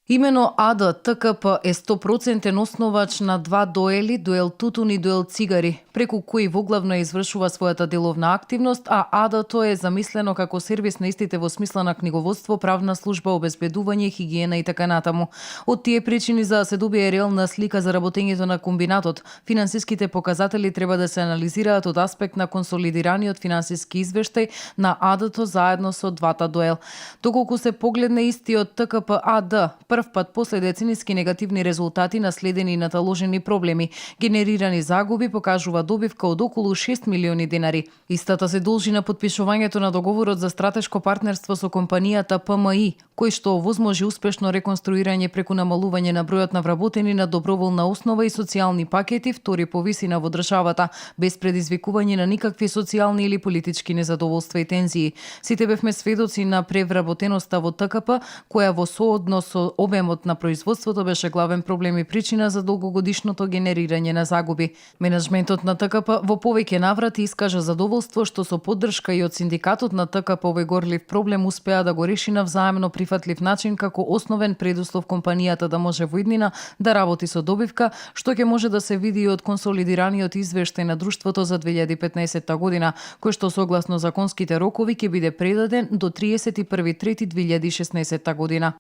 Имено АД ТКП е 100% основач на два дуели, дуел тутун и дуел цигари, преку кои воглавно извршува својата деловна активност, а АД е замислено како сервис на истите во смисла на книговодство, правна служба, обезбедување, хигиена и така натаму. Од тие причини, за да се добие реална слика за работењето на комбинатот, финансиските показатели треба да се анализираат од аспект на консолидираниот финансиски извештај на АД заедно со двата дуел. Доколку се погледне истиот ТКП АД, прв пат после децениски негативни резултати, наследени и наталожени проблеми, генерирани загуби, покажува добивка од околу 6 милиони денари. Истата се должи на подпишувањето на договорот за стратешко партнерство со компанијата ПМИ, кој што овозможи успешно реконструирање преку намалување на бројот на вработени на доброволна основа и социјални пакети, втори по висина во државата, без предизвикување на никакви социјални или политички незадоволства и тензии. Сите бевме сведоци на превработеноста во ТКП, која во сооднос со обемот на производството беше главен проблем и причина за долгогодишното генерирање на загуби. Менеджментот на ТКП во повеќе наврати искажа задоволство што со поддршка и од синдикатот на ТКП овој горлив проблем успеа да го реши на взаемно прифатлив начин како основен предуслов компанијата да може во иднина да работи со добивка, што ќе може да се види и од консолидираниот извештај на друштвото за 2015 година, кој што согласно законските рокови ќе биде предаден до 31.3.2016 година.